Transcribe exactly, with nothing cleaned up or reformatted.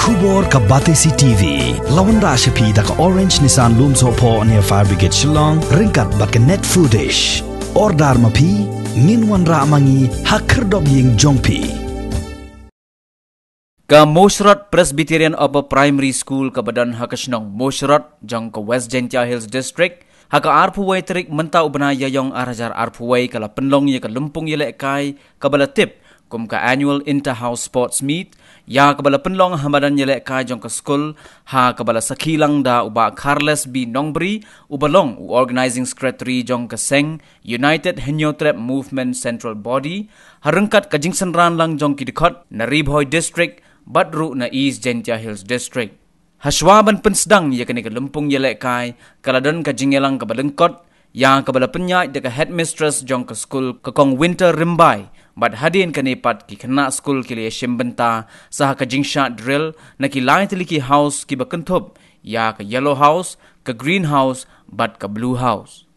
Khubor ka Batesi T V. La wanrah sha phi da ka Orange Nissan Lumsohphoh near Fire Brigade Shillong, ryngkat bad ka Net Foodish. Order ma phi, ngin wanrah ma ngi ha khyrdop ïing jong phi. Ka Moshrot Presbyterian Upper Primary School kaba don ha ka shnong Moshrot jong ka West Jaintia Hills District, ha ka arphew wei tarik mynta u bnai Ïaïong ar hajar arphew wei ka la pynlong ïa ka lympung ïalehkai kaba la tip kum ka Annual Inter-House Sports Meet, ïa kaba la pynlong ha madan ïalehkai jong ka skul, ha kaba la sakhi lang da u Bah Charles B Nongbri, uba long u Organising Secretary jong ka seng United Hynñiewtrep Movement Central Body, ha ryngkat ka jingsynran lang jong ki dkhot na Ri Bhoi District bad ruh na East Jaintia Hills District. Hashwa ban pynsdang ïa kane ka lympung ïalehkai, ka la don ka jingïalang kaba lyngkot, ïa kaba la pynïaid da ka headmistress jong ka skul, ka Kong Winter Rymbai, bad hadien kane pat ki khynnah skul ki la ïashim bynta sa ha ka jingshad drill na ki lai tylli ki house kiba kynthup ïa ka yellow house, ka green house bad ka blue house.